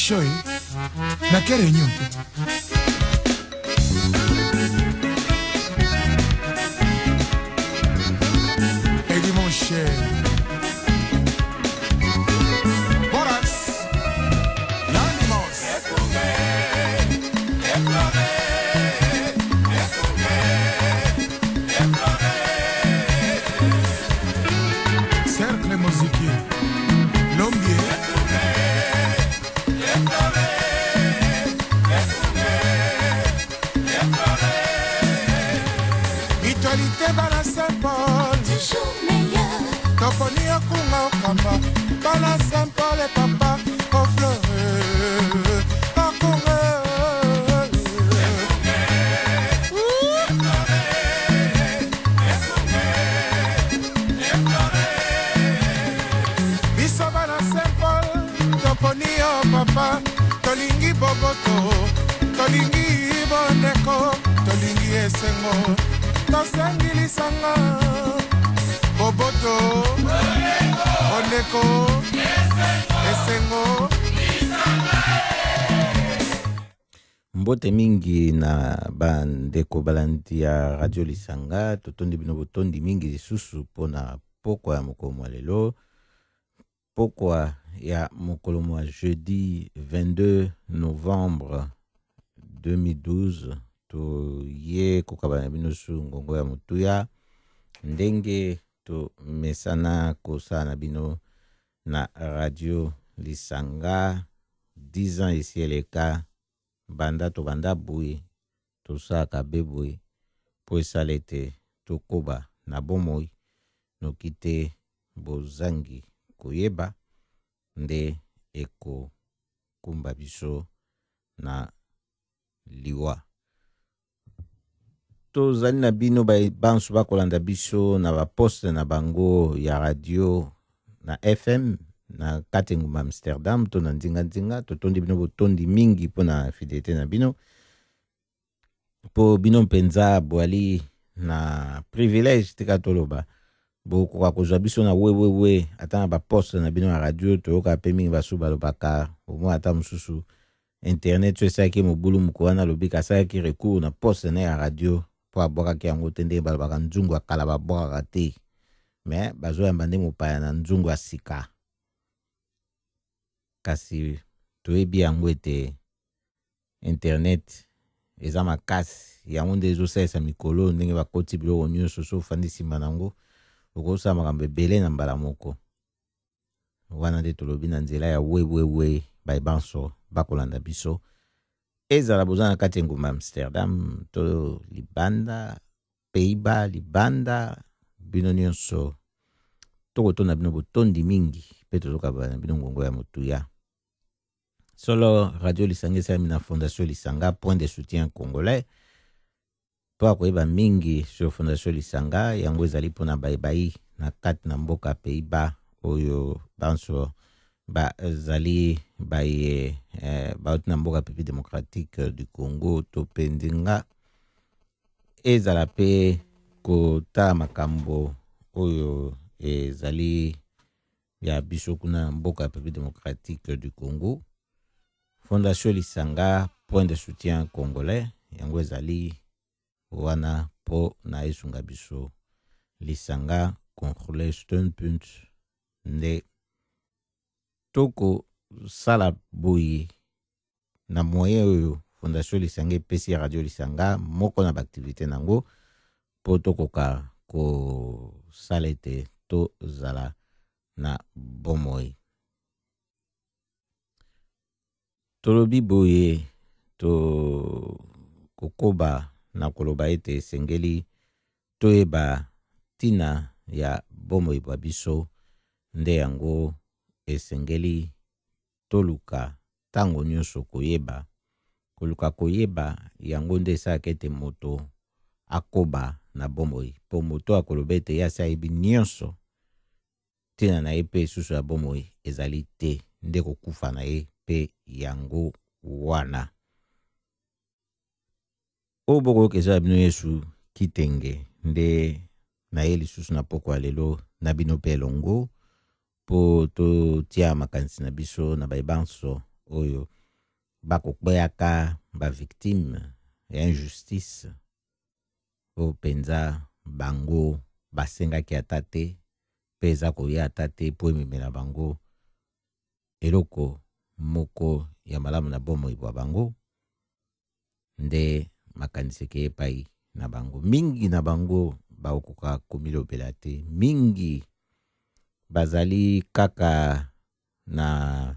Michoi nake réunion te. Edi mon cher Borax Lanimos. Cercle Moziki Lombier. Mutualité bana Saint Paul, Toujours meilleur. Toponi okunga okamba bana Saint Paul e papa ofleur okunga. Biso bana Saint Paul toponi yo papa, tolingi boboto, tolingi bondeko, tolingi esengo, tosengi lisanga boboto, bondeko, esengo. Mbote mingi na bandeko balandi ya Radio Lisanga, totondi bino botondi mingi lisusu mpona pokwa ya mokolo mwa lelo, pokwa ya mokolo mwa jeudi 22 novembre 2012. Toye kokaba na bino su ngongo ya motuya ndenge tomesana kosala na bino na Radio Lisanga. 10 ans esi eleka banda tobanda boye, tosalaka be boye mpo esala ete tokoba na bomoi, noki te bozangi koyeba nde ekokumba biso na liwa. Tozali na bino banso bakolanda biso na baposte na bango ya radio na FM na kati engumba Amsterdam to na nzinga-nzinga. Totondi bino botondi mingi mpona fidelité na bino, mpo bino mpenza boali na privilège tika toloba bokoka kozwa biso na wewewe ata na baposte na bino ya radio. Toyoka mpe mingi basu balobaka omoi ata mosusu internet so esalaki mobulu moko wana, alobika asalaki recours na poste na ya radio mpo abwakaki yango te, ndenge balobaka nzungu ya kala babwakaka te, me bazoyamba nde mopaya na nzungu ya sika. Kasi toyebi yango ete internet eza makasi, yango nde ezosalisa mikolo ndenge bakoti biloko nyonso. So ofandi nsima nango okosala makambo ebele na mbala moko. Wana nde tolobi na nzela ya wewewe bayebanso bakolanda biso, ezala boza na kati ya engumba Amsterdam to libanda Pays-Bas, libanda, bino nyonso tokotonda bino botondi mingi mpe tozokaba na bino ngongo ya motuya. Solo Radio Lisanga esalemi na Fondation Lisanga, point de soutien congolais. Mpo ya koyeba mingi sur Fondation Lisanga, yango ezali mpona bayebai na kati na mboka Pays-Bas oyo banso bazali baye bauti na mboka République démocratique du Congo to mpe ndinga, ezala mpe kotala makambo oyo ezali ya biso kuna na mboka République démocratique du Congo. Fondation Lisanga, point de soutien congolais, yango ezali wana mpo na esunga biso. Lisanga Congolais Steunpunt nde tokosala boye na moyen oyo Fondation Lisanga epesi Radio Lisanga moko na baaktivité nango mpo tokoka kosala ete tozala na bomoi. Tolobi boye to kokoba na koloba ete esengeli toyeba ntina ya bomoi bwa biso, nde yango esengeli toluka ntango nyonso koyeba. Koluka koyeba yango nde esalaka ete moto akoba na bomoi, mpo moto akoloba ete ye asi ayebi nyonso, ntina na ye mpe lisusu ya bomoi ezali te, nde kokufa na ye mpe yango wana. Oyo bokoyoka eza ya bino Yesu Kitenge nde na ye lisusu na pokwa ya lelo na bino mpe elongo mpo totia makanisi na biso na bayebanso oyo bakokweyaka bavictime ya injustice oyo mpenza bango basengaki ata te mpe eza koya ata te mpo ememela bango eloko moko ya malamu na bomoi bwa bango. Nde makanisi eke epai na bango. Mingi na bango bakokoka komilobela te, mingi bazali kaka na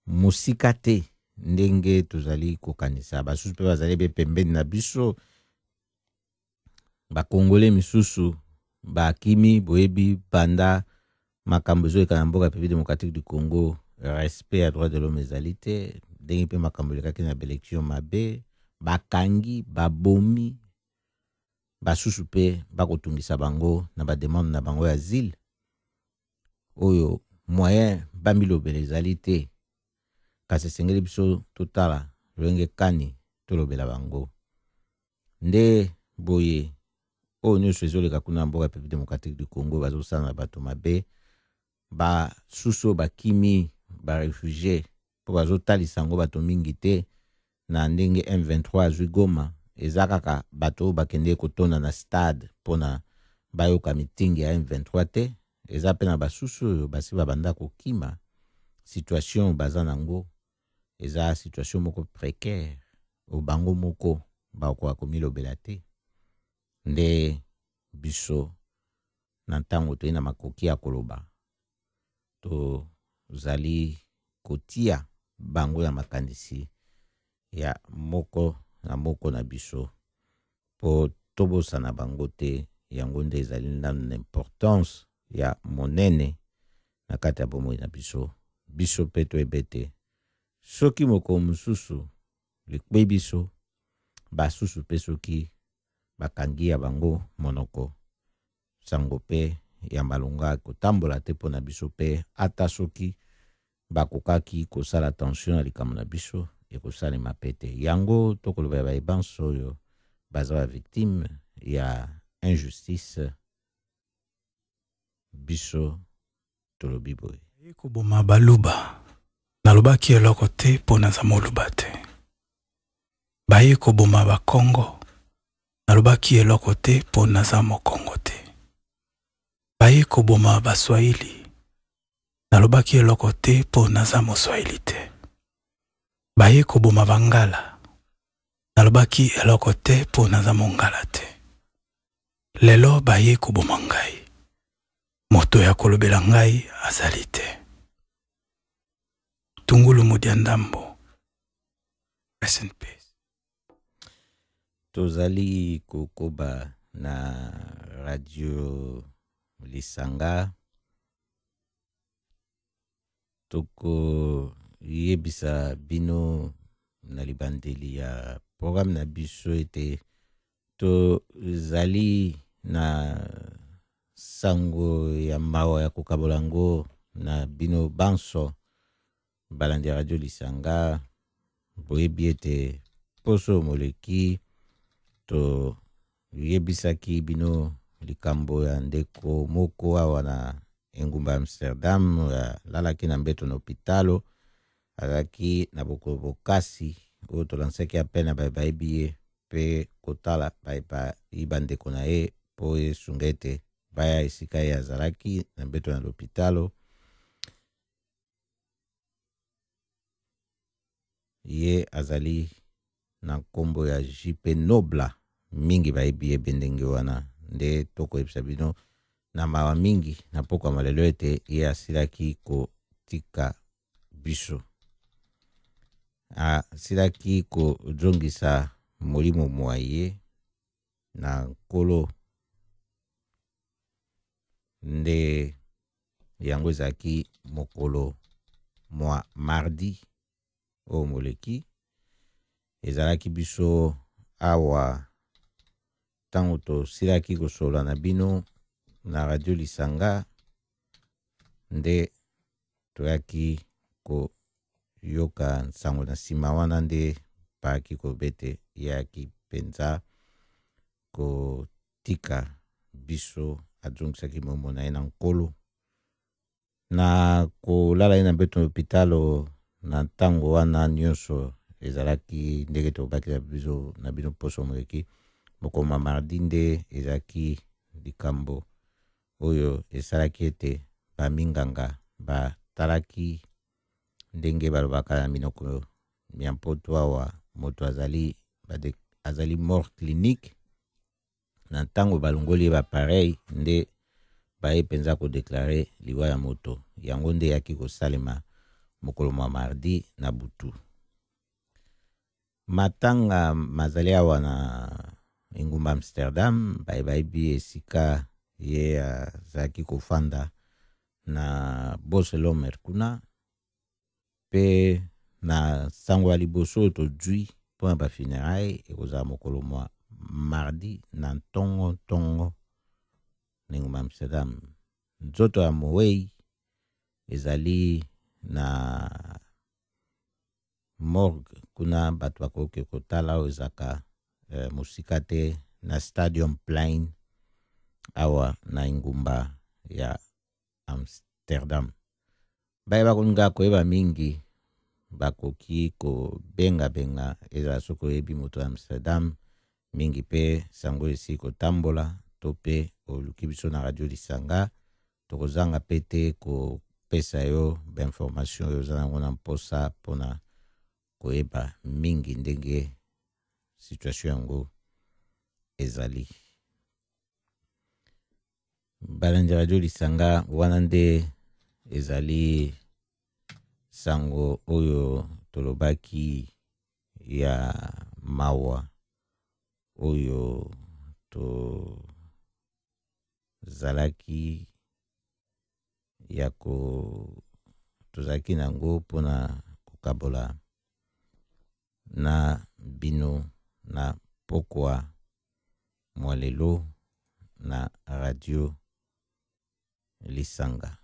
mosika te ndenge tozali kokanisa. Basusu mpe bazali be pembeni na biso. Bakongole misusu bakimi, boyebi banda makambo ezoleka na mboka République démocratique du Congo, respect ya droit de l'homme ezali te, ndenge mpe makambo elekaki na baelection mabe, bakangi, babomi basusu mpe bakotungisa bango na bademande na bango ya asile oyo moyen bamilobela ezali te. Kasi esengeli biso totala lolenge kani tolobela bango. Nde boye oyo nyonso ezoleka kuna na mboka République démocratique du Congo, bazosala na bato mabe, basusu oyo bakimi barefugie mpo bazotalisa yango bato mingi te na ndenge M23 azwi Goma. Eza kaka bato oyo bakende kotonda na stade mpona bayoka mitingi ya M23 te. Eza mpe na basusu oyo basi babanda kokima. Situation baza nango eza situation moko précaire oyo bango moko bakoka komilobela te. Nde biso na ntango toye na makoki ya koloba, tozali kotia bango na makanisi ya moko na moko na biso mpo tobosana bango te. Yango nde ezali nanu na importance ya monene na kati ya bomoi na biso. Biso mpe toyeba ete soki mokolo mosusu likwe biso, basusu mpe soki bakangi ya bango monoko, sango mpe ya malonga kotambola te mpo na biso. Mpe ata soki bakokaki kosala attention na likambo na biso, ekosalema mpe te. Yango tokoloba ya bayebanso oyo baza bavictime ya injustice, biso tolobi boye. Koboma baluba, nalobaki eloko te mpo naza moluba te. Baye koboma bakongo, nalobaki eloko te mpo naza mokongo te. Baye koboma baswahili, nalobaki eloko te mpo naza moswahili te. Baye koboma bangala, nalobaki eloko te mpo naza mongala te. Lelo baye koboma ngai, moto ya kolobela ngai azali te. Tungulu Mudiandambo, rest in peace. Tozali kokoba na radio Lisanga, tokoyebisa bino na libandeli ya programme na biso ete tozali na sango ya mawa ya kokabola yango na bino banso balandi ya radio Lisanga. Boyebi ete poso moleki toyebisaki bino likambo ya ndeko moko awa na engumba Amsterdam, alalaki na mbeto na hopitalo, azalaki na bokolo bokasi oyo tolansaki appel na bayebi ye mpe kotala bayebi bandeko na ye mpo esunga ete baya esika ye azalaki na mbeto na lopitalo. Ye azali na nkombo ya JP Nobla, mingi bayebi ye be ndenge wana. Nde tokoyebisa bino na mawa mingi na pokwa malelo ete ye asilaki kotika biso, asilaki kozongisa molimo mwa ye na nkolo. Nde yango ezalaki mokolo mwa mardi oyo moleki, ezalaki biso awa ntango tosilaki kosolola na bino na radio Lisanga, nde toyaki koyoka nsango na nsima wana nde bayaki kobete yaki mpenza kotika biso, azongisaki momo na ye na nkolo. Na kolala ye na mbeto na hopitalo Na ntango wana nyonso ezalaki ndenge tolobaki na biso na bino poso moleki, mokolo mwa mardi nde ezalaki likambo oyo esalaki ete baminganga batalaki ndenge balobaka na minoko ya mpoto awa, moto azali azali mort clinique. Na ntango balongoli ye bapareil nde baye mpenza kodeklare liwa ya moto. Yango nde eyaki kosalema mokolo mwa mardi na butu. Matanga mazali awa na engumba Amsterdam, baye bayebi esika ye azalaki kofanda na Boselomer kuna. Mpe na sango ya liboso oyo tozwi mpona bafunérailles ekozala mokolo mwa mardi na ntongo ntongo na engumba Amsterdam. Nzoto ya mowei ezali na morgue kuna, bato bakoki kotala oyo ezalaka mosika te na Stadium Plain awa na engumba ya Amsterdam. Baye bakolinga koyeba mingi bakoki kobengabenga, ezala soki oyebi moto ya Amsterdam mingi mpe sango esi kotambola, to mpe oluki biso na radio Lisanga, tokozanga mpe te kopesa yo bainformation oyo oza nango na mposa mpona koyeba mingi ndenge situation yango ezali. Balandi radio Lisanga, wana nde ezali sango oyo tolobaki ya mawa oyo tozalaki ya ko tozalaki nango mpona kokabola na bino na pokwa mwa lelo na radio Lisanga.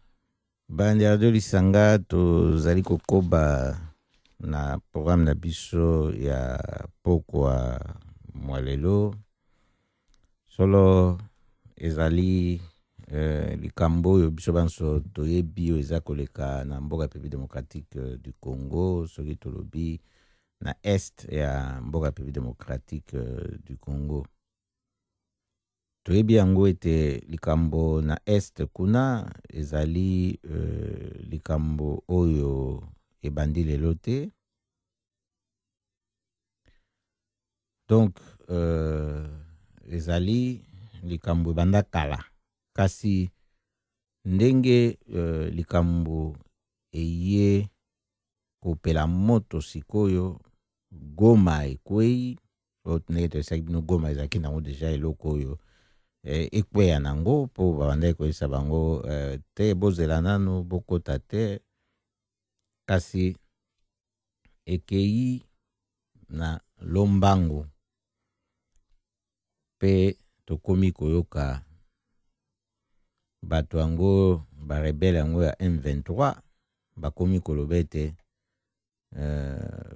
Balandi ya radio Lisanga, tozali kokoba na programme na biso ya pokwa mwa lelo. Solo ezali likambo oyo biso banso toyebi oyo eza koleka na mboka République démocratique du Congo. Soki tolobi na est ya mboka République démocratique du Congo, toyebi yango ete likambo na est kuna ezali likambo oyo ebandi lelo te. Donc ezali likambo ebanda kala, kasi ndenge likambo eye kopela moto sikoyo, Goma ekwei. Oyo ndenge toyesaki bino, Goma ezalaki nango deja eloko oyo ekweya nango, mpo babandaki koyebisa bango te bozela nanu bokota te, kasi ekei na lombango mpe tokomi koyoka bato yango barebele yango ya M23 bakomi koloba ete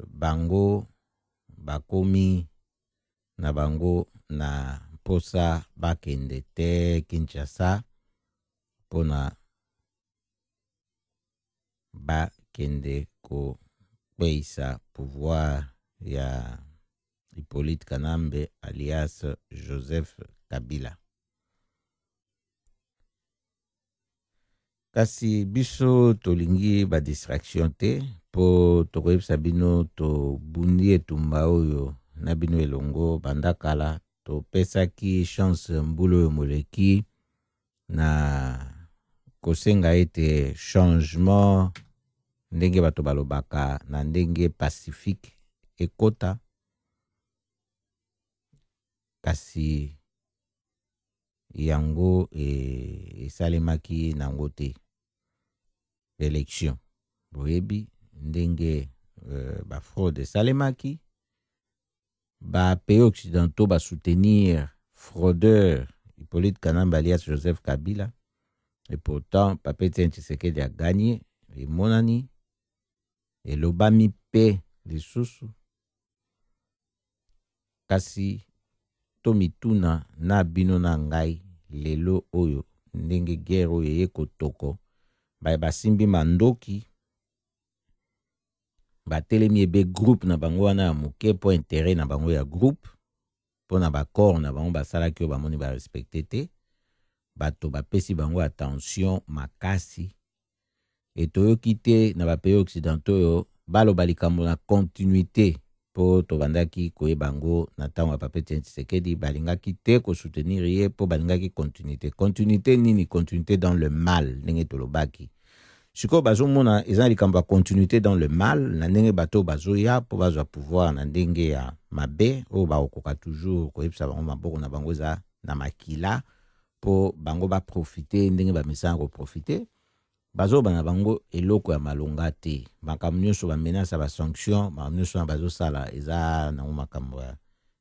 bango bakomi na bango na mposa bakende te Kinshasa mpona bakende kokweyisa pouvoir ya Hippolyte Kanambe alias Joseph Kabila. Kasi biso tolingi badistraction te, mpo tokoyebisa bino tobundi etumba oyo na bino elongo banda kala. Topesaki chance mbula oyo moleki na kosenga ete changement ndenge bato balobaka na ndenge pacifique ekota, kasi yango esalemaki nango te. Élection boyebi ndenge bafraude esalemaki, bapays occidentaux basoutenir fraudeur Hippolyte Kanambe alias Joseph Kabila, et pourtant Papa Etienne Tshisekedi a gagné, emonani elobami mpe lisusu. Kasi tomituna na bino na ngai lelo oyo ndenge guerre oyo eye kotoko, baye basimbi mandoki. Batelemi ebe groupe na bango wana ya moke mpo intérêt na bango ya groupe, mpo na baaccord na bango basalaki oyo bamoni barespecte te. Bato bapesi bango attention makasi. E toyoki te na bapays occidentaux oyo baloba likambo na continuité, mpo tobandaki koyeba yango na ntango ya Papa Etienne Tshisekedi. Balingaki te kosoutenir ye mpo balingaki continuité. Continuité nini? Continuité dans le mal, ndenge tolobaki. Sikoyo bazomona eza na likambo ya continuité dans le mal, na ndenge bato oyo bazoya mpo bazwa pouvoir na ndenge ya mabe, oyo bakokoka toujours koyebisa bango maboko na bango eza na makila, mpo bango baprofite ndenge bamesana koprofite. Bazoba na bango eloko ya malonga te. Makambo nyonso, bamenace ya basanction, makambo nyonso wana bazosala eza nango makambo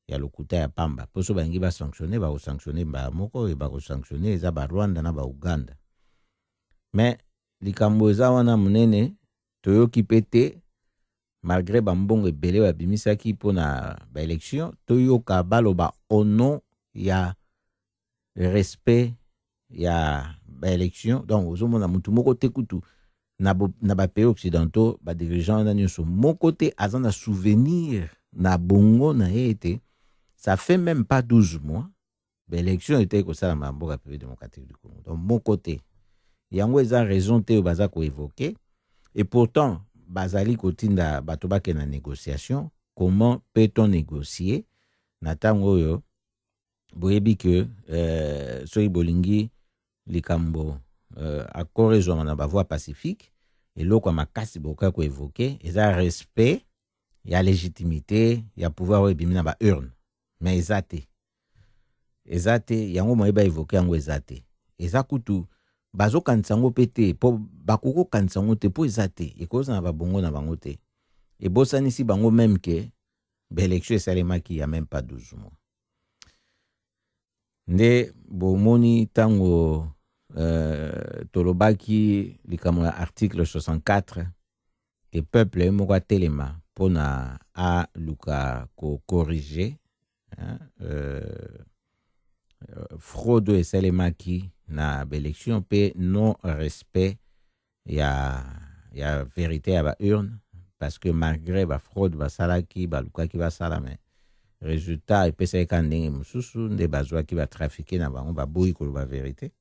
ya lokuta, ya pamba, mpo so balingi basanctionne, bakosanctionne mbala moko. Oyo bakosanctionne eza Barwanda na Bauganda. Mais likambo eza wana monene, toyoki mpe te, malgré bambongo ebele babimisaki mpona baélection, toyoka baloba au nom ya respect ya baélection. Donc ozomona mutu moko te kutu na bapays occidentaux, badirigeant wana nyonso, moko te aza na souvenir na bongo na ye ete ça fait même pas 12 mois baélection ete kosalama na mboka République démocratique du Congo. Donc moko te. Yango eza raison te oyo baza koévoke. Et pourtant bazali kotinda bato bakende na négociation. Comment peut-on négocier na ntango oyo boyebi ke soki bolingi likambo accord ezwama na bavoie pacifique, eloko ya makasi bokoki koévoke eza respect ya légitimité ya pouvoir oyo ebimi na baurne? Mais eza te, eza te. Yango moye baévoke yango eza te. Eza kutu bazokanisa yango mpe te, mpo bakoki kokanisa yango te, mpo eza te, ekozala na babongo na bango te. Ebosanisi bango même ke baélection esalemaki ya même pas 12 mois. Nde bomoni ntango tolobaki likambo ya article 64, ke peuple ye moko atelema mpona aluka kocorrige, hein, fraude oyo esalemaki na baélection mpe non respect ya vérité ya baurne, parce que malgré bafraude basalaki, balukaki basala, mais résultat epesaki kaka ndenge mosusu. Nde bazwaki batrafiqué na bango, baboyi koloba vérité.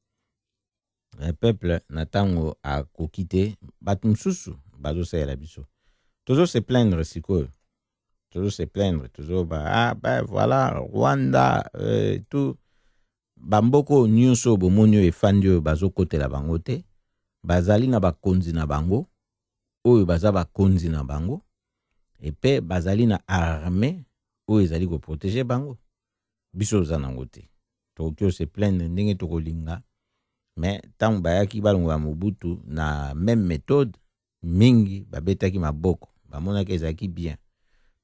Peuple na ntango akoki te. Bato mosusu bazosalela biso, tozo se plaindre sikoyo, tozo se plaindre, tozoba: "Ah ben voilà, Rwanda, tout." Bamboka oyo nyonso oyo bomoni oyo efandi, oyo bazokotela bango te, bazali na bakonzi na bango oyo baza bakonzi na bango, epe bazali na armée oyo ezali koprotege bango. Biso oza nango te. Tokoki ose plaindre ndenge tokolinga, mais ntango bayaki balongola Mobutu na même méthode, mingi babetaki maboko, bamonaki ezalaki bien.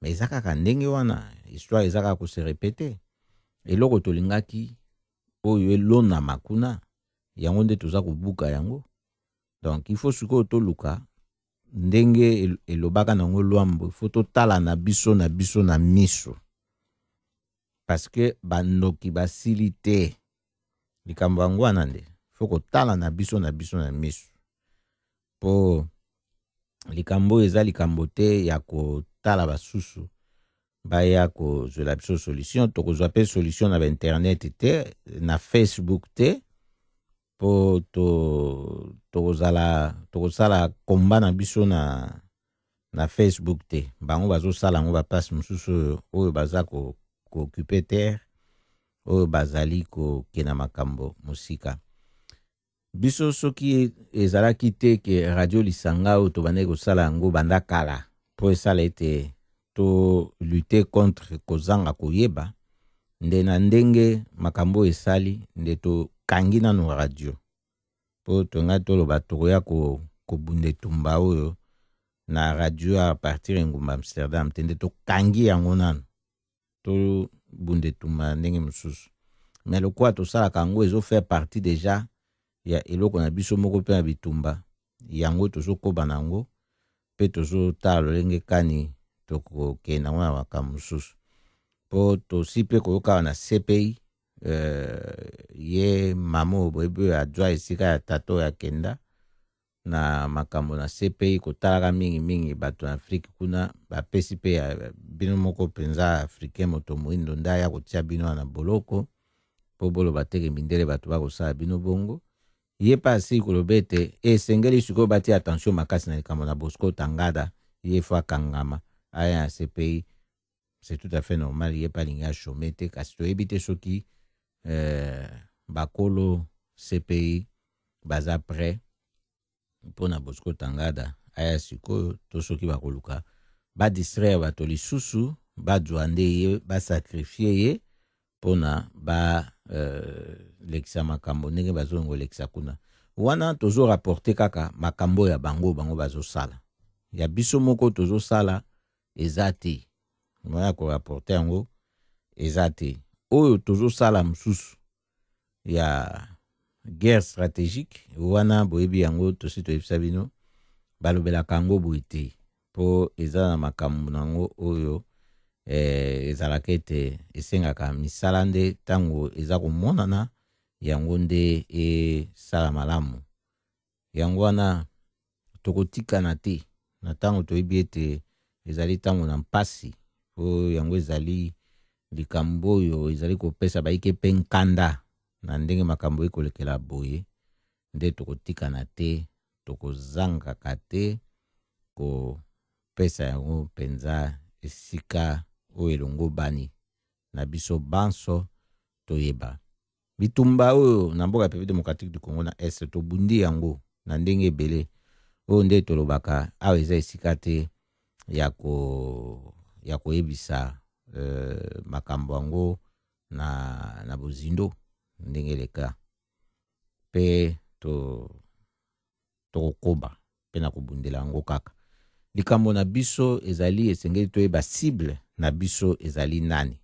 Mais eza kaka ndenge wana, histoire eza kaka kose répéter. Eloko tolingaki oyo elonama kuna, yango nde toza kobuka yango. Donc il faut sikoyo toluka ndenge elobaka nango Lwambo, il faut totala na biso na biso na miso, parce que bandoki basili te. Likambo yango wana nde faut kotala na biso na biso na miso, mpo likambo oyo eza likambo te ya kotala basusu baya kozwela biso solution. Tokozwa mpe solution na bainternet te, na Facebook te, mpo tokozala tokosala komba na biso na Facebook te. Bango bazosala yango baplace mosusu oyo, oyo baza kooccupe terre, oyo bazali kokenda makambo mosika. Biso soki ezalaki te ke radio Lisanga oyo tobandaki kosala yango banda kala, mpo esala ete tolutte contre kozanga koyeba, nde na ndenge makambo oyo esali nde tokangi nano radio, mpo tongai toloba tokoya kobunda etumba oyo na radio à partir engumba Amsterdam te. Nde tokangi yango nano, tobunda etumba na ndenge mosusu. Mais lokola tosalaka yango, ezofaire partie déjà ya eloko na biso moko mpe na bitumba yango, tozokoba na yango mpe tozotala lolenge kani tokokende yango na makambo mosusu, mpo tosi mpe koyoka na CPI ye mama oyo boyebi, oyo azwa esika ya tata oyo akenda. na makambo na CPI, kotalaka mingimingi bato na Afrike kuna bapesi mpe ya bino moko mpenza africain moto moindo nde aya kotia bino na boloko mpo boloba teke mindele bato bakosala bino bongo. Ye mpe asili koloba ete esengeli sikoyo batia attention makasi na likambo na Bosco Tangada, ye fo akangama aya na CPI. C'est tout à fait normal, ye mpe alingi achome te, kasi toyebi te soki bakolo CPI baza prêt mpona Bosco Tangada aya sikoyo, to soki bakoluka badistraire bato lisusu, bazwa nde ye basakrifie ye mpona balekisa makambo ndenge bazongo kolekisa kuna. Wana tozorapporte kaka makambo ya bango, bango bazosala, ya biso moko tozosala eza te, moya korapporte yango eza te. Oyo tozosala mosusu ya guerre stratégique wana boyebi yango, tosi toyebisa bino balobelaka yango boye te, mpo eza na makambo nango oyo ezalaka ete esengaka misala nde ntango eza komonana yango nde esala malamu. Yango wana tokotikana te na ntango toyebi ete ezali ntango na mpasi, mpo yango ezali likambo oyo ezali kopesa bayike mpe nkanda na ndenge makambo ekolekela boye, nde tokotikana te, tokozangaka te kopesa yango mpenza esika oyo elongo bani na biso banso toyeba. Bitumba oyo na mboka République démocratique du Congo na Est tobundi yango na ndenge ebele, oyo nde tolobaka awa eza esika te ya koyebisa makambo yango na bozindo ndenge eleka, mpe tokokoba mpe na kobundela yango kaka. Likambo na biso ezali esengeli toyeba cible na biso ezali nani.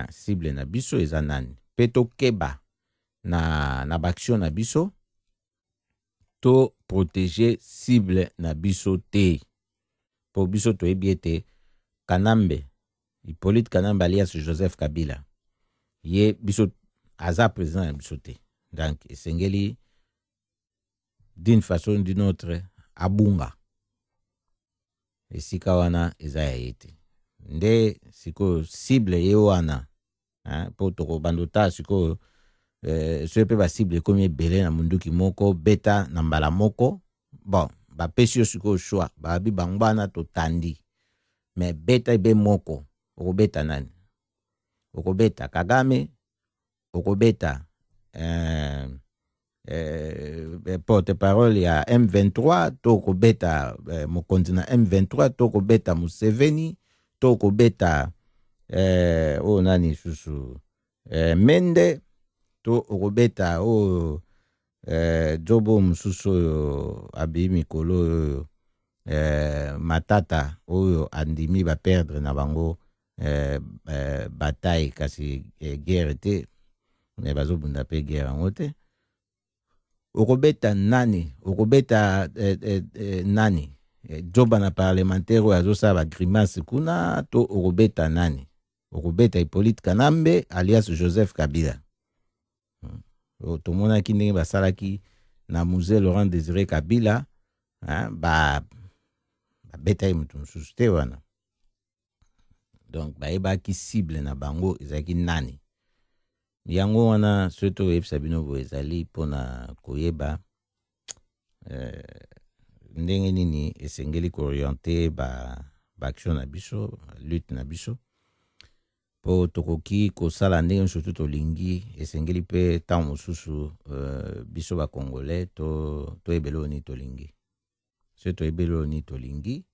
Cible na biso eza nani, mpe tokeba na baaction na biso, to protéger cible na biso te, mpo biso toyebi ete Kanambe, Hippolyte Kanambe alias Joseph Kabila, ye biso aza président na biso te. Donc esengeli d'une façon d'une autre abunga esika wana eza ya ye te. Nde sikoyo cible ye wana, mpo tokobanda otala sikoyo soki mpe basible ekomi ebele na munduki moko beta na mbala moko. Bon, bapesi yo sikoyo choix, babi bango wana totandi, me beta ebe moko, okobeta nani? Okobeta Kagame, okobeta porte-parole ya M23, to okobeta mokonzi na M23, to okobeta Museveni, to okobeta oyo nani susu, Mende, to okobeta oyo jobo mosusu oyo abi mikolo oyo Matata oyo andimi baperdre na bango bataille, kasi guerre te, me bazobunda mpe guerre yango te. Okobeta nani? Okobeta nani? Joba na parlementaire oyo azosala bagrimace kuna, to okobeta nani? Okobeta Hippolyte Kanambe alias Joseph Kabila. Tomonaki ndenge basalaki na musée Laurent Désiré Kabila, babeta ye moto mosusu te wana. Donc bayebaki cible na bango ezalaki nani. Yango wana soki tokoyebisa bino boye ezali mpona koyeba ndenge nini esengeli kooriente baaction na biso, lutte na biso, mpo tokoki kosala ndenge nyonso tolingi. Esengeli mpe ntango mosusu biso bacongolais toyebela oyo nini tolingi. Soki toyebeli oyo nini tolingi,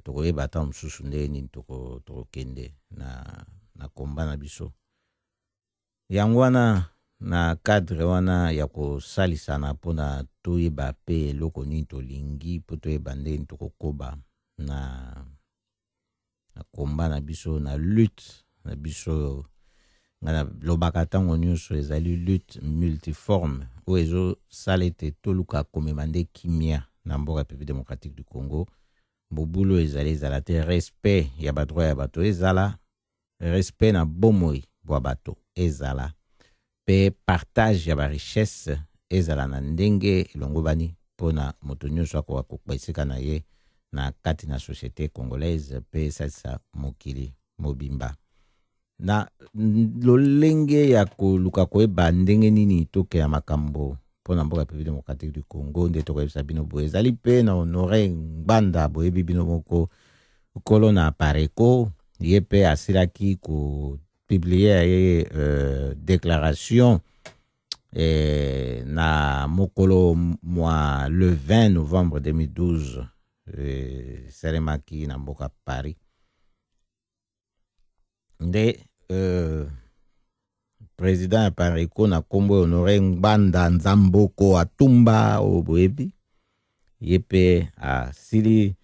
tokoyeba ntango mosusu ndenge nini tokokende na komba na biso. Yango wana na cadre wana ya kosalisana mpona toyeba mpe eloko nini tolingi, mpo toyeba ndenge tokokoba na komba na biso, na lutte na biso. Nga nalobaka ntango nyonso ezali lutte multiforme oyo ezosala ete toluka komema nde kimia na mboka République démocratique du Congo. Mobulu ezali ezala te, respect ya badroit ya bato ezala, respect na bomoi bwa bato ezala, mpe partage ya barichesse ezala na ndenge elongobani, mpona moto nyonso akoka kokpa esika na ye na kati na société congolaise mpe esalisa mokili mobimba. Na lolenge ya koluka koyeba ndenge nini tokela makambo mpona mboka République démocratique du Congo, nde tokoyebisa bino boye. Ezali mpe na Honore Ngbanda, boyebi bino moko, nkolo na Apareco, ye mpe asilaki kopublier ye déclaration na mokolo mwa le 20 novembre 2012, esalemaki na mboka Paris. Nde président ya Apareco na nkombo Honore Ngbanda Nzamboko Atumba, oyo boyebi, ye mpe asili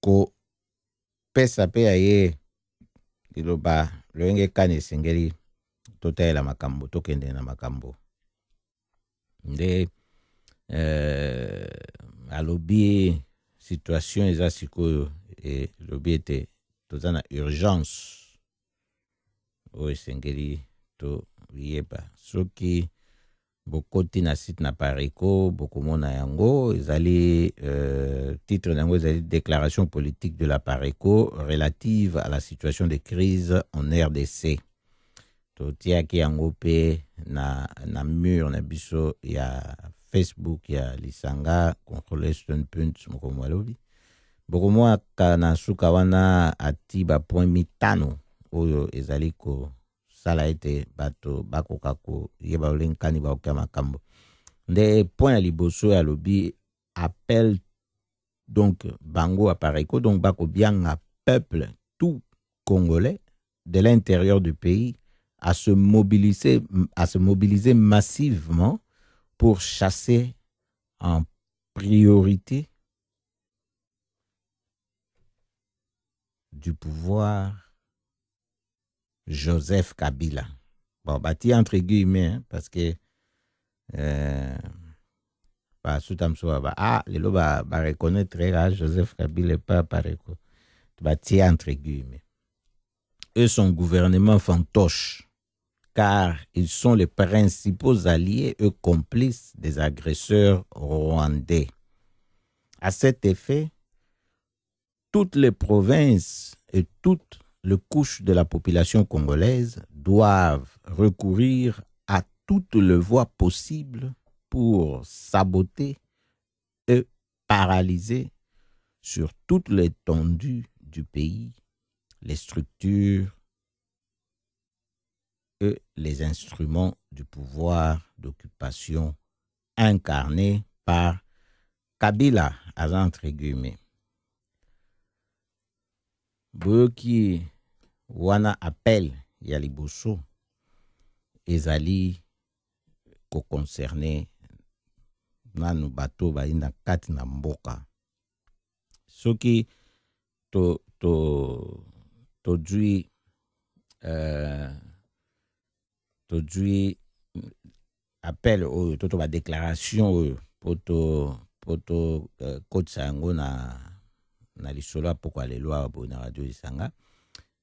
kopesa mpe ya ye liloba lolenge kani esengeli totalela makambo, tokende na makambo. Nde alobi situation eza sikoyo, elobi ete toza na urgence oyo esengeli toyeba. Soki bokoti na site na Apareco, bokomona yango. Ezali titre na yango ezali "Déclaration politique de l'Apareco relative à la situation de crise en RDC". Totiaki yango mpe na mur na biso ya Facebook ya lisanga Congolais Steunpunt. Mokolo alobi, bokomwaka na suka wana ati bapoint 5 oyo ezali kosala ete bato bakoka koyeba lolenge kani bakokia makambo. Nde point ya liboso alobi appel, donc bango Apareco, donc bakobianga peuple tout congolais de l'intérieur du pays à se mobiliser massivement pour chasser en priorité du pouvoir Joseph Kabila. Bon, bati entre guillemets, hein, parce que basuta mosusu ba ah lelo ba ba reconnaître là Joseph Kabila pas Apareco. Bati entre guillemets. Et son gouvernement fantoche, car ils sont les principaux alliés et complices des agresseurs rwandais. À cet effet, toutes les provinces et toutes les couches de la population congolaise doivent recourir à toutes les voies possibles pour saboter et paralyser sur toute l'étendue du pays les structures et les instruments du pouvoir d'occupation incarnés par Kabila, entre guillemets. Boyoki wana appel ya liboso ezali koconcerner nanu bato bali na kati na mboka. Soki to to tozwi tozwi appel oyo to badéclaration oyo po to kotisa yango na lisolo ya pokwa lelo awa boye na Radio Lisanga,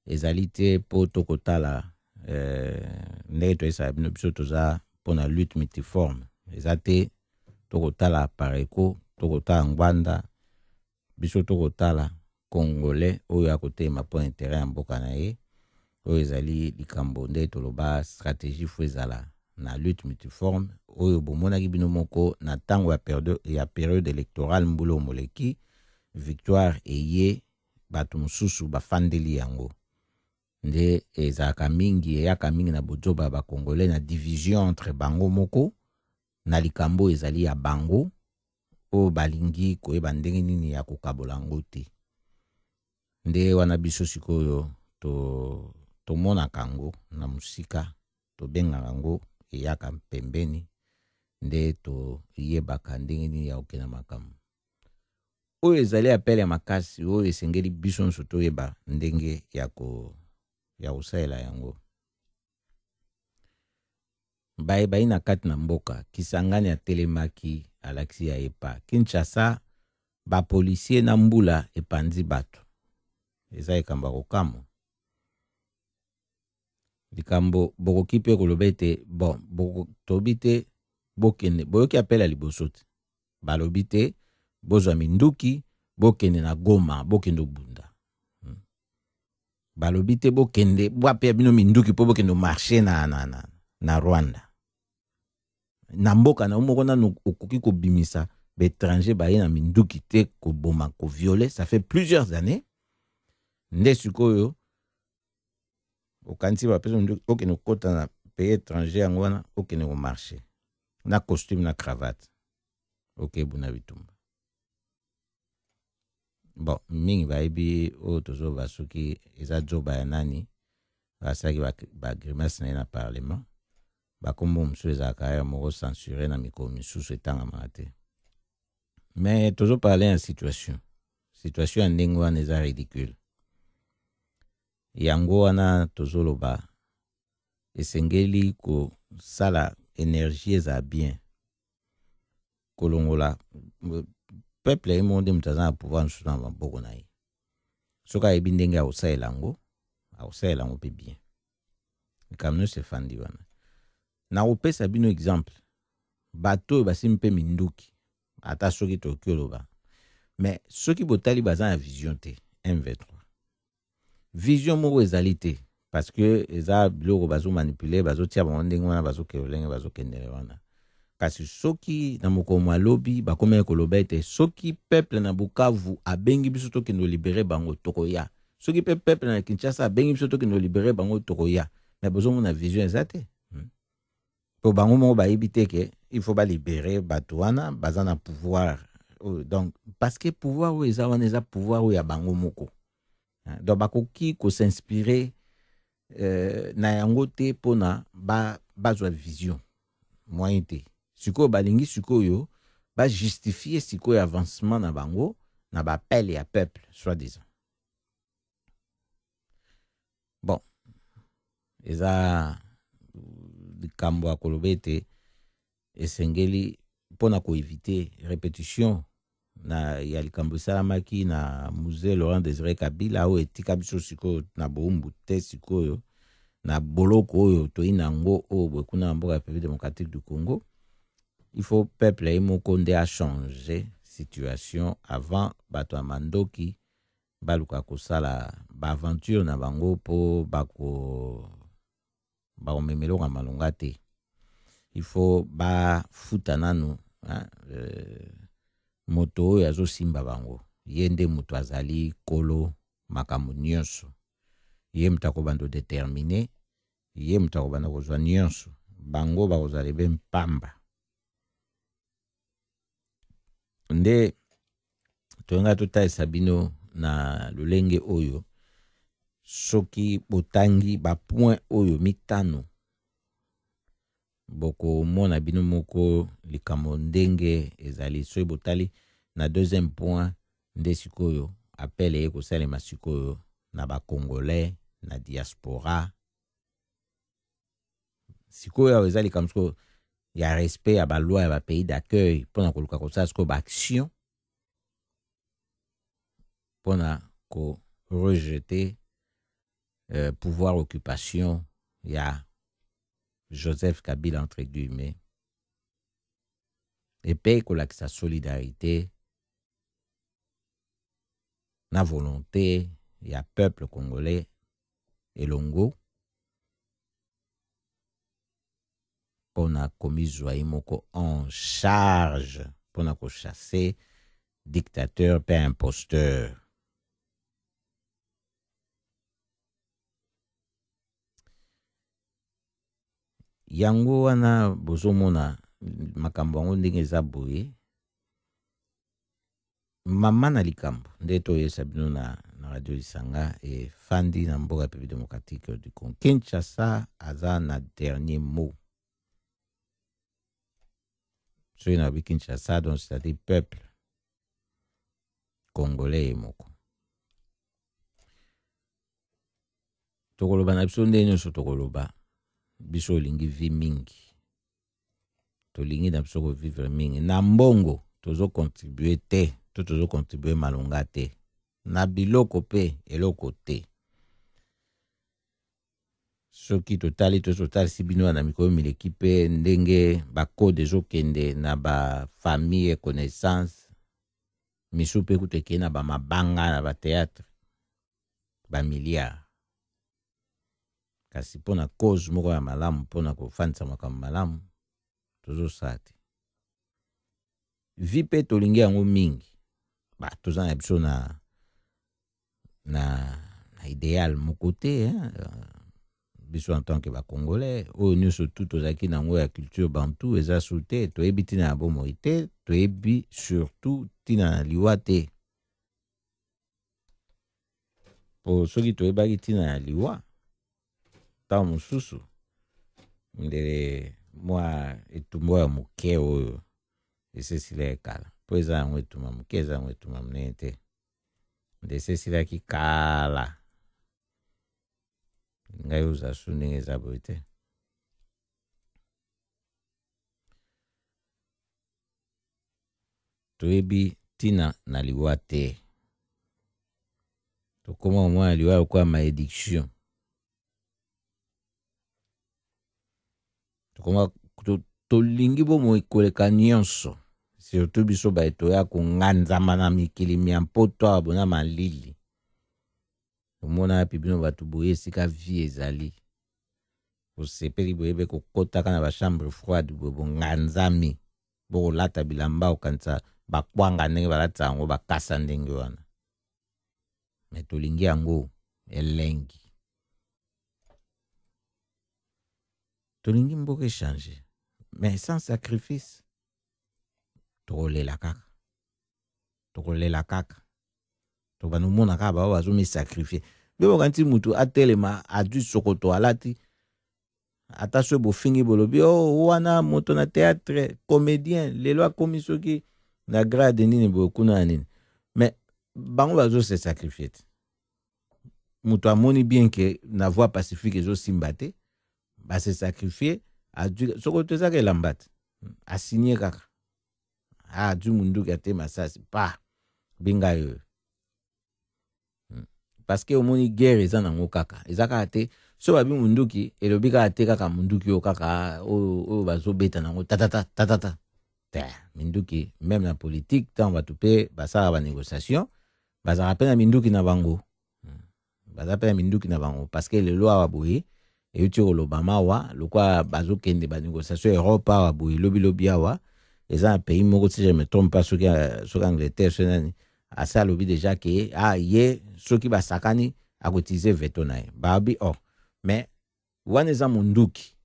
ezali te mpo tokotala ndenge toyesaka bino, biso toza mpona lutte multiforme. Eza te tokotala Apareco, tokotala Ngbanda. Biso tokotala congolais oyo akotelema mpo intérêt ya mboka na ye. Oyo ezali likambo nde toloba stratégie faut ezala na lutte multiforme oyo bomonaki bino moko na ntango ya période électorale mbula oyo moleki. Victoire eye, bato mosusu bafandeli yango. Nde ezalaka mingi, eyaka mingi na bozoba ya bacongolais, na division entre bango moko na likambo ezali ya bango oyo balingi koyeba ndenge nini ya kokabola yango te. Nde wana biso sikoyo tomonaka yango na mosika, tobengaka yango, eyaka pembeni, nde toyebaka ndenge nini ya kokenda makambo. Oyo ezali appel ya makasi oyo esengeli biso nyonso toyeba ndenge ya kosalela yango. Bayebai na kati na mboka Kisangani atelemaki, alakisi ya epa Kinshasa, bapolisier na mbula epanzi bato. Eza likambo ya kokamwa, likambo bokoki mpe koloba ete bon, tobi te bokende. Boyoki appel ya liboso te. Balobi te bozwa minduki bokende na Goma, bokende obunda. Balobi te bokende bwapea bino minduki mpo bokende marché na Rwanda. Na mboka na moko nanu okoki kobimisa baétranger baye na minduki te koboma, kovioler, ça fait plusieurs années. Nde sikoyo okanisi bapesa minduki okende kokɔta na pays étranger yango wana, okende komarcher na costume na cravate, okebuna bitumba. Bon, mingi bayebi oyo tozoloba. Soki eza zoba ya nani basalaki bagrimace na ye na parlement, bakombo mosusu ezalaka ya moko censuré na mikolo misusu, etangamaka te. Mais tozoparler ya situation ya ndenge wana eza ridicule. Yango wana tozoloba esengeli kosala énergie ezala bien, kolongola peuple ye moko nde moto aza na pouvoir mosusu na maboko na ye. Soki ayebi ndenge akosalela yango, akosalela yango mpe bien. Likambo nyonso efandi wana. Nakopesa bino exemple, bato oyo basimbi mpe minduki, ata soki tokoki oloba, mais soki botali, baza na vision te. M23, vision moko ezali te, parce que eza biloko bazomanipuler, bazotia bango ndenge wana, bazokende lolenge bazokendele wana. Kasi soki na mokolo mwa lobi bakomaki koloba ete soki peuple na Bukavu abengi biso tokende olibérer bango, tokoya; soki mpe peuple na Kinshasa abengi biso tokende olibérer bango, tokoya. Mais bozomona vision eza te, Po bango moko bayebi te ke il faut balibérer bato wana baza na pouvoir. Donc parce que pouvoir oyo eza wana eza pouvoir oyo ya bango moko, donc bakoki kos'inspirer na yango te mpona bazwa vision moyen te. Sikoyo balingi sikoyo bajustifier sikoyo avancement na bango na baappel ya peuple soi-disant. Bon, eza likambo ya koloba ete esengeli mpona koéviter répétition na ya likambo esalamaki na Mzee Laurent Désiré Kabila, oyo etika biso sikoyo na bowumbu te, sikoyo na boloko oyo toyi na yango oyo boye kuna na mboka ya République démocratique du Congo. Il faut peuple ye moko nde achanger situation avant bato ya mandoki baluka kosala baaventure na bango, mpo bakomema eloko ya malonga te. Il faut bafuta nanu hein, moto oyo azosimba bango. Ye nde moto azali kolo makambo nyonso, ye moto akobanda kodéterminer, ye moto akobanda kozwa nyonso, bango bakozala ebe mpamba. Nde toyenga totalisa bino na lolenge oyo. Soki botangi bapoint oyo mitano, bokomona bino moko likambo ndenge ezali. Soki botali na deuxième point, nde sikoyo appel eye kosalema sikoyo na bacongolais na diaspora. Sikoyo awa eza likambo sikoyo ya respect ya baloi ya bapays d'accueil, mpona koluka kosala sikoyo baaction mpona korejeter pouvoir occupation ya Joseph Kabila entre guillemets, epe kolakisa solidarité na volonté ya peuple congolais elongo mpona komizwa ye moko en charge, mpona kochasser dictateur mpe imposteur. Yango wana bozomona makambo yango ndenge eza boye. Mama na likambo nde toyesa bino na radio Lisanga efandi na mboka République démocratique du Congo Kinshasa, aza na dernier mot. Soki nalobi Kinshasa, donc c'est-à-dire peuple congolais ye moko. Tokoloba na biso nde nyonso, tokoloba biso olingi vie mingi, tolingi na biso kovivre mingi na mbongo, tozocontribuer te to tozocontribuer malonga te na biloko mpe eloko te. Soki totali, tozotalisi bino na mikolo mileki mpe ndenge bacode ezokende na bafamille et connaissance misu, mpe kutu ekei na bamabanga na batheatre, bamilliard. Kasi mpona cause moko ya malamu, mpona kofandisa makambo malamu, tozosala te. Vie mpe tolingi yango mingi. Ba toza na biso na idéal moko te, hein? Biso en tant que Bacongolais, oyo nyonso tu tozalaki nango ya culture bantu eza su te. Toyebi ntina ya bomoi te, toyebi surtout ntina na liwa te. Po soki toyebaki ntina ya liwa, ntango mosusu ndele mwa etumba ya moke oyo esesila ekala, mpo eza yango etumba moke, eza yango etumba monene te, nde esesilaki kala. Ngai oza su ndenge eza boye te. Toyebi ntina na liwa te. Tokóma komona liwa lokola malédiction. Tokóma tolingi bomoi koleka nyonso, surtout biso baye toya konganzama na mikili mya Mpoto awa bona malili. Omona wapi bino bato boye esika vie ezali, osepeli boyebe kokɔtaka na bachambre froide boye, bonganzami, bokolata bilamba okanisa bakwanga ndenge balatisa yango, bakasa ndenge wana. Me tolingi yango elengi, tolingi mboka échange, mais sans sacrifice. Tokolela kaka, tokolela kaka. Tobanda omona kaka bao bazomisacrifier. Mpe bokanisi mutu atelema, azwi sokoto, alati, ata soki bofingi, bolobi: "Oh, wana moto na théâtre, comédien, lelo akomi soki na grade nini boye kuna na nini." Mais bango bazose sacrifier te. Moto amoni bien ke na voie pacifique ezosimba te, base sacrifier, azwi sokoto, ezaka elamba te, asigne kaka, azwi munduki, ate masasi pa benga oyo. Parce que omoni, guerre eza nango kaka, eza kaka te so babi munduki, elobi kaka te kaka munduki oyo kaka oyo bazobeta nango tatata tatata te. Minduki, même na politique, ntango bato mpe basalaka banégociation, bazalaka mpe na minduki na bango, baza mpe na minduki na bango. Parce que lelo awa boye euti koloba mawa lokwa bazokende banégociation Europe awa boye, lobilobi awa eza na pays moko, si je me trompe pas, soki Angleterre, soki nani, asi alobi déjà ke ah, ye soki basakani akoutiliser veto na ye. Babi oh, mais wana eza munduki,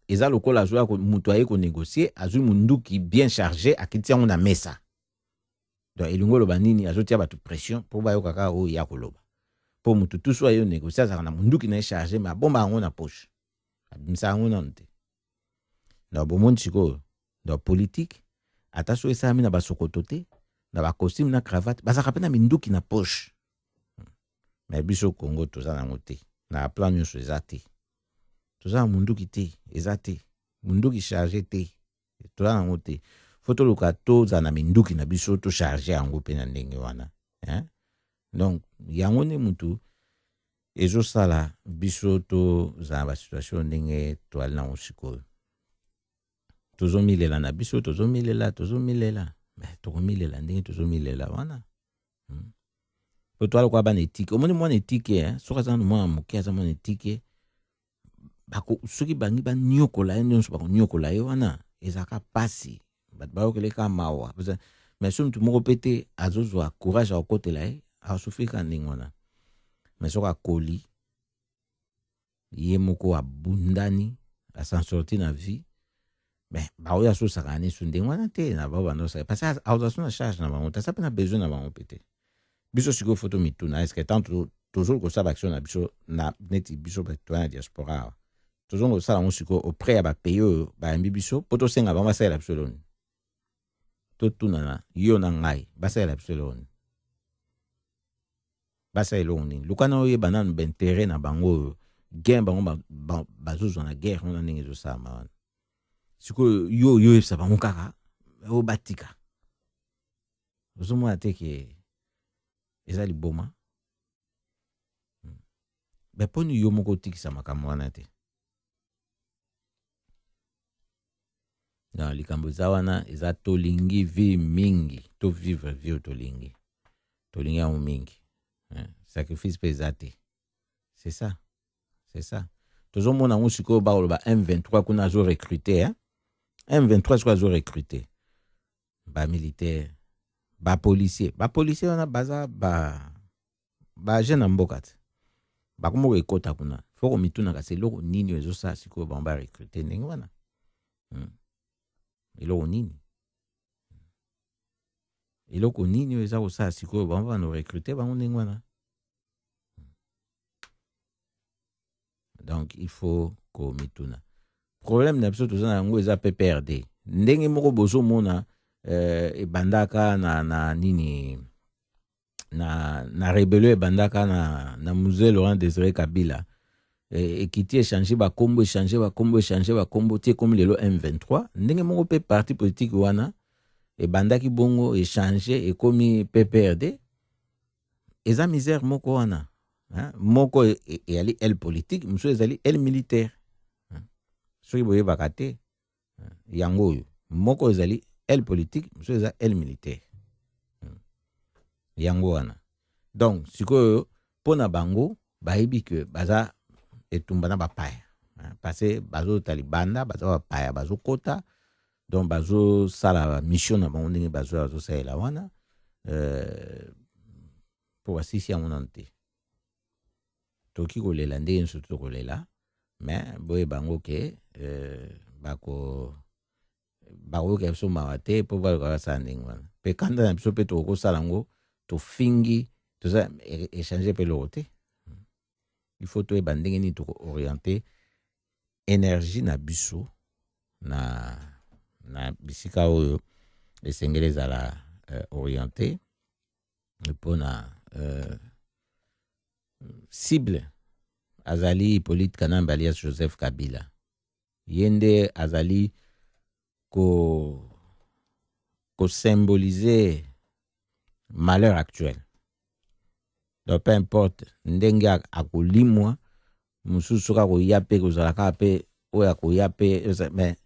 eza lokola azwa moto aye konégocier, azwi munduki bien chargé, akiti yango na mesa. Donc elingi oloba nini? Azotia bato pression mpo bayoka kaka oyo ya koloba. Mpo motu tu so aye négocier, azalaka na munduki na ye chargé, mais abomba yango na poche, abimisa yango nanu te. Donc bomoni sikoyo, donc politique, ata soki esalami na basokoto te, na bacostume na cravate, bazalaka mpe na minduki na poche. Mais biso Congo toza nango te, na plan nyonso eza te. Toza na munduki te, eza te munduki chargé te, toza nango te. Fo toluka tozala na minduki na biso, tocharger yango mpe na ndenge wana, hein? Donc yango nde mutu ezosala biso tozala na basituation ndenge toali nango sikoyo. Tozomilela na biso, tozomilela, tozomilela, mais tokomilela ndenge tozomilela wana, Po toala lokola bana etike. Omoni mwana etike, eh? Soki aza mwana moke, aza mwana etike, soki bangi baniokola ye nyonso, bakoniokola ye wana, ezalaka pasi, bato bayokela kaka mawa. Mais soki motu moko mpe te azozwa courage ya kokotela ye, asouffrir kaka ndenge wana. Mais soki akoli, ye moko abundani, as'en sorti na vie, mais baoyo azosaka nisu ndenge wana te na bao banda osaka, parce que azwa so na charge na bango te, aza mpe na besoin na bango mpe te. Biso sikoyo fo tomituna: est ce que tant tozoli kosala baaction na biso na neti biso bato na diaspora awa, tozongi kosala yango sikoyo auprès ya bapays oyo bayambi biso mpo tosenga bango basalela biso eloni? Totunana, yo na ngai, basalela biso eloko nini? Basala eloko nini? Luka na oyeba nanu baintérêt na bango oyo, gain bango bazozwa na guerre wana, ndenge ezosalama wana. Sikoyo yo oyo oyebisa bango kaka oyo batika, ozomona te ke eza liboma? Me mponi yo moko otikisa makambo wana te? Non, likambo eza wana eza tolingi vie mingi, to vivre vie oyo tolingi, tolingi yango mingi, hein? Sacrifice mpe eza te. C'est ça, c'est ça. Tozomona yango sikoyo, bakoloba M23 kuna azo recruter, hein? M23 sikoyo azo recruter ba militaire, ba policier. Ba policier wana baza ba jeune na mboka te, bakomi kokota kuna. Fo komitunaka se eloko nini oyo ezosala sikoyo bango ba recruter ndenge wana. Eloko nini, eloko nini oyo eza kosala sikoyo bango bano recruter bango ndenge wana? Donc il faut komituna. Problème na biso toza na yango eza PPRD. Ndenge moko bozomona ebandaka na nini, na rébellion ebandaka na Mzee Laurent Désiré Kabila, ekiti, échange bakombo, échange bakombo, échange bakombo ti ekomi lelo M23. Ndenge moko mpe parti politique wana ebandaki bongo, échange, ekomi PPRD. Eza misère moko wana, hein? Moko eyali aile politique, mosusu ezali aile militaire, hein? Soki boyebaka te, hein? Yango oyo moko ezali aile politique, mosusu eza aile militaire, Yango wana. Donc sikoyo mpo na bango bayebi ke baza etumba na bapaya, hein? Parce que bazota libanda, baza bapaya bazokota, donc bazosala mission na bango ndenge bazosalela wana, mpo basisi yango nanu te. Tokoki kolela ndenge nyonso tokolela, mais boyeba yango ke bakoyoka biso mawa te mpo bayoka basala ndenge wana. Mpe kanda na biso mpe tokosala yango, tofingi, toza échange mpe eloko te. Il faut toyeba ndenge nini tokooriente énergie na biso na bisika oyo esengeli ezala orienté mpona cible. Azali Hippolyte Kanambe alias Joseph Kabila. Ye nde azali kosymboliser malheur actuel. Donc peu importe ndenge akolimwa mosusu, soki akoya mpe kozala kaka mpe oyo akoya mpe, mais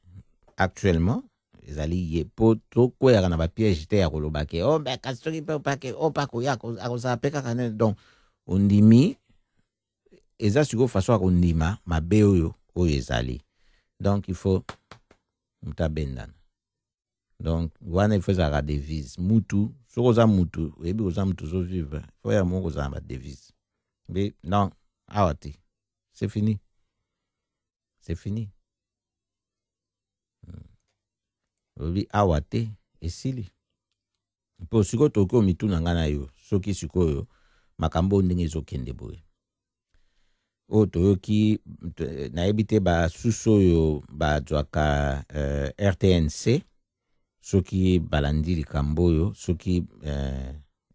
actuellement ezali ye, mpo tokweyaka na bapiège te ya koloba ke oh, mais kasi soki mpe opake o mpe akoya, akozala mpe kaka nene. Donc ondimi eza sikoyo façon ya kondima mabe oyo ezali. Donc il faut moto abendana. Donc wana il faut ezalaka devise. Mutu soki oza mutu, oyebi oza mutu, ozovivre, faut ya moko kozala na badevise mbe non, awa te, c'est fini, c'est fini. Olobi awa te, esili. Mpo sikoyo tokoki omituna ngai na yo, soki sikoyo makambo oyo ndenge ezokende boye, oyo toyoki, nayebi te basusu oyo bazwaka RTNC, soki balandi likambo oyo, soki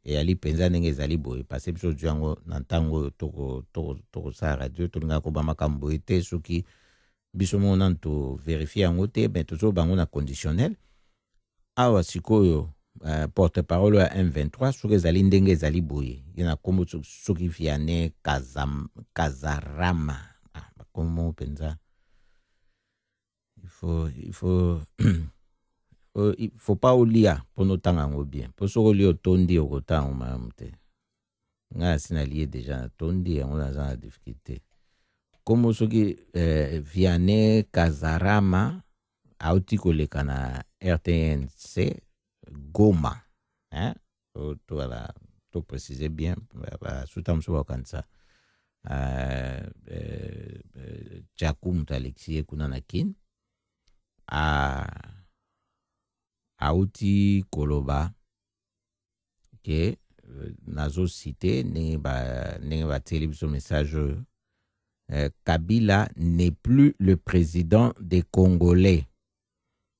eyali mpenza ndenge ezali boye, parce biso tozwi yango na ntango oyo tokosala radio. Tolingaka koba makambo boye te soki biso moko nanu tovérifie yango te, mais tozoba yango na conditionnel. Awa sikoyo porte parole ya M23, soki ezali ndenge ezali boye, ye na nkombo soki Vianney Kazarama, bakombo mpenza il faut pas olia mpona otanga yango bien, mpo soki olia otondi, okotanga yango malamu te. Ngai asi nalie déjà, natondi yango, naza na difficulté. Nkombo soki Vianney Kazarama auti koleka na RTNC Goma, hein? Tozala toprécise bien, basuta mosusu bakokanisa Tchaku moto alekisi ye kuna na Kine. Auti koloba ke nazocite ndenge batieli biso message oyo: Kabila n'est plus le président des Congolais.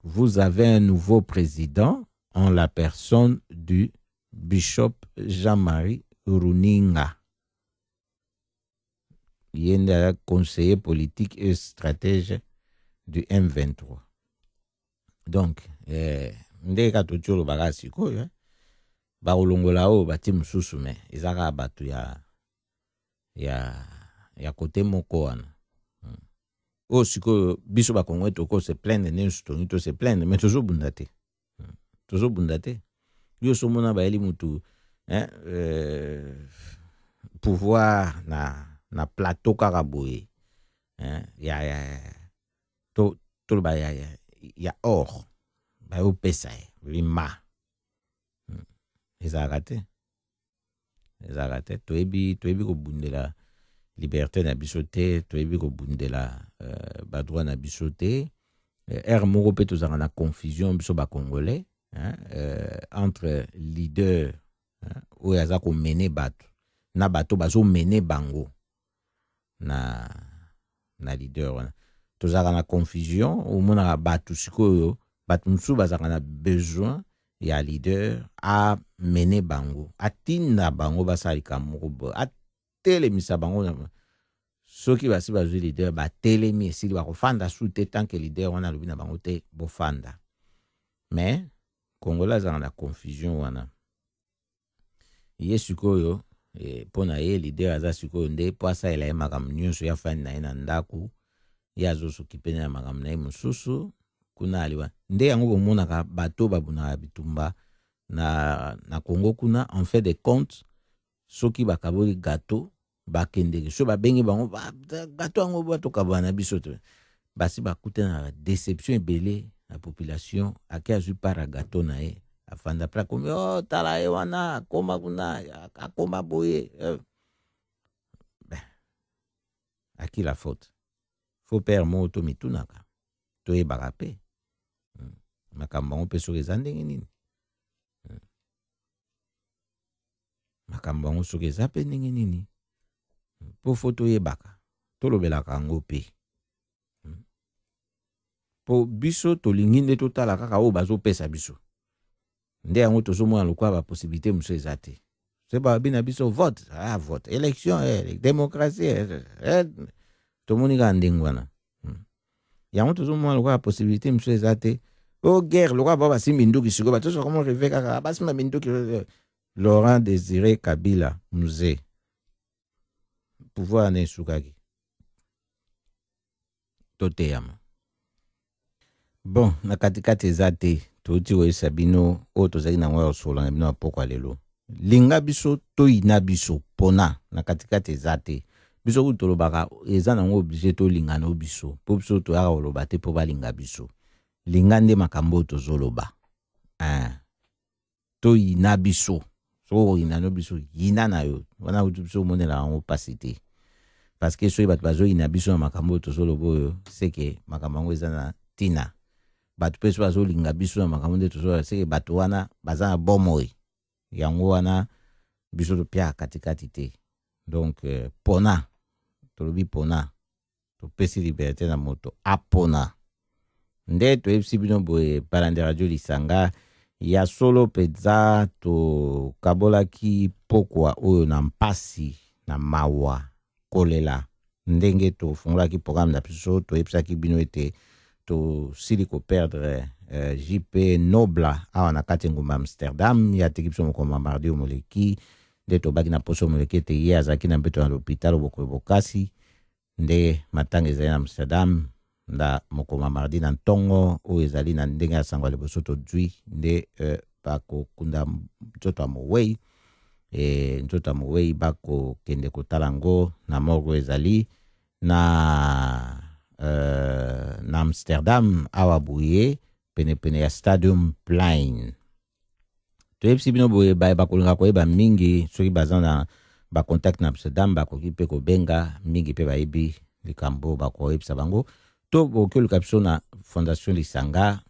Vous avez un nouveau président en la personne du bishop Jean-Marie Runinga. Ye nde aza conseiller politique et stratège du M23. Donc ndenge kaka toti olobaka sikoyo, bakolongola oyo, batie mosusu, mais eza kaka bato ya ya kote moko wana. Oyo sikoyo biso bakongolais toko se plaindre nyonso tolingi to se plaindre, mais tozobunda te. Tozobunda te. Yo so omona bayeli mutu, hein, pouvoir na plateau kaka boye, hein, ya to toloba ya or bayopesa ye lima. Ezalaka te, ezalaka te. Toyebi kobundela liberté na biso te, toyebi kobundela badroit na biso te. Ere moko mpe tozalaka na confusion biso bacongolais, hein, entre leader, hein, oyo aza komene bato na bato bazomene bango na leader wana. Tozalaka na confusion. Omonaka bato sikoyo, bato mosusu bazalaka na besoin ya leader amene bango, atinda bango basala likambo moko boye, atelemisa bango na. Soki basi bazwi leader, batelemi, esili, bakofanda su te tant que leader wana alobi na bango te bofanda. Mais Congolais azalaka na confusion wana. Ye sikoyo, mpo na ye leader aza sikoyo nde mpo asalela ye makambo nyonso, ye afandi na ye na ndako, ye azosokipe na makambo na ye mosusu kuna aliwa. Nde yango bomonaka bato babunaka bitumba na Congo kuna. En fait de compte, soki bakaboli gâteau, bakendeke, so babengi bango gâteau yango batokabana na biso te, basi bakutana na déception ebele na population. Ake azwi part ya gâteau na ye, afanda. Après akomi: "Oh, tala ye wana akoma kuna, akoma boye." Ben, à qui la faute? Faut père moko to mitunaka, toyebaka mpe makambo yango mpe soki eza ndenge nini, makambo yango soki eza mpe ndenge nini, mpo faut toyebaka, tolobelaka yango mpe, mpo biso tolingi nde totala kaka oyo bazopesa biso. Nde yango tozomona lokola bapossibilité mosusu eza te. Se babi na biso vote, ah, vote, élection, démocratie, tomoni kaka ndenge wana. Yango tozomona lokola possibilité mosusu eza te. O guerre, lokola bao basimbi minduki sikoyo, bato nyonso bakoma rêver kaka basimba minduki. Laurent Désiré Kabila, Mzee, pouvoir na esukaki, toteyama. Bon, na katikati eza te. Touti koyebisa bino oyo tozalaki nango ya kosolola na bino ya pokwa lelo. Linga biso, toyina biso, mpona na katikati eza te. Biso kutu tolobaka eza nango obligé tolingana biso, mpo biso toyaka koloba te mpo balinga biso. Linga nde makambo oyo tozoloba, toyina biso. Soki okoyina no biso, yina na yo wana kutu, biso omonela yango mpasi te, parce que soki bato bazoyina biso na makambo oyo tozoloba oyo, seke makambo yango eza na ntina. Bato mpe so bazolinga biso na makambo nde tozoloba, seke bato wana baza na bomoi. Yango wana biso topiaka katikati te. Donc pona tolobi, pona topesi liberté na moto apona. Nde toyebisi bino boye, balandi Radio Lisanga ya solo mpenza, tokabolaki pokwa oyo na mpasi, na mawa, kolela. Ndenge tofungolaki programme na biso, toyebisaki bino ete tosili koperdre JP Nobla awa na kati engumba Amsterdam. Ye ateki biso mokolo ya mardi oyo moleki. Nde tobaki na poso moleki ete ye azalaki na mbeto na lopitalo bokoyo bokasi. Nde matanga ezali na Amsterdam nda mokolo ya mardi na ntongo oyo ezali. Na ndenge ya sango ya liboso tozwi nde bakokunda nzoto ya mowei. Nzoto ya mowei bakokende kotala yango na morgue ezali na Amsterdam awa boye, penepene ya Stadium Plein. Toyebisi bino boye, baye bakolinga koyeba mingi, soki baza na bacontact na Amsterdam, bakoki mpe kobenga mingi mpe bayebi likambo bakoyebisa bango. To bokoki oluka biso na Fondation Lisanga,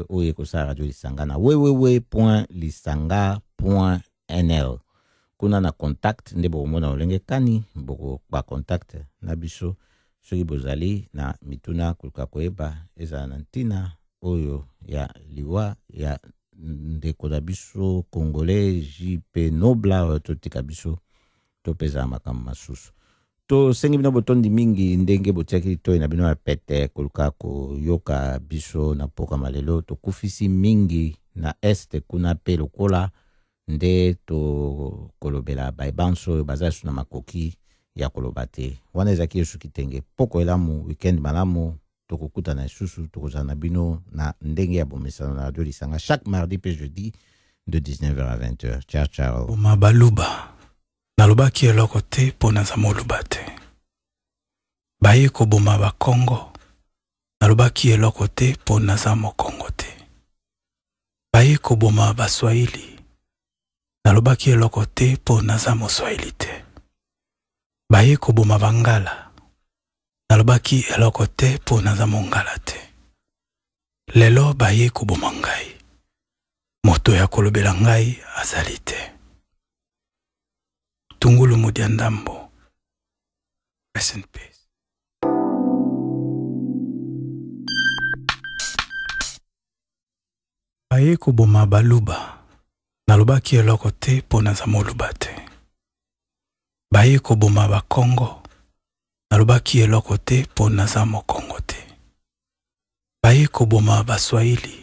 oyo ekosala Radio Lisanga, na www.lisanga.nl. Kuna na contact nde bokomona lolenge kani boko bacontact na biso soki bozali na mituna koluka koyeba ezala na ntina oyo ya liwa ya ndeko na biso congolais JP Nobla oyo totika biso, to mpe ezala makambo masusu. Tosengi bino botondi mingi ndenge botiaki litoi na bino ya pete koluka koyoka biso na pokama lelo. Tokufisi mingi na este kuna mpe lokola nde tokolobela baebanso oyo baza lisusu na makoki. Ya koloba te. Wana ezalaki esuki tenge. Poko elamu, weekend malamu, tokokutana lisusu, tokozala na bino na ndenge ya bomesano na Radio Lisanga chaque mardi pe jeudi de 19h à 20h. Ciao ciao. Boma baluba. Nalobaki eloko te mpo naza moluba te. Baye koboma bakongo. Nalobaki eloko te mpo naza mokongo te. Baye koboma baswahili. Nalobaki eloko te mpo naza moswahili te. Baye koboma bangala. Nalobaki eloko te mpo naza mongala te. Lelo baye koboma ngai. Moto ya kolobela ngai azali te. Tungulu Mudiandambo. Rest in peace. Baye koboma baluba. Nalobaki eloko te mpo naza moluba te. Baye koboma bakongo. Nalobaki eloko te mpo naza mokongo te. Baye koboma baswahili.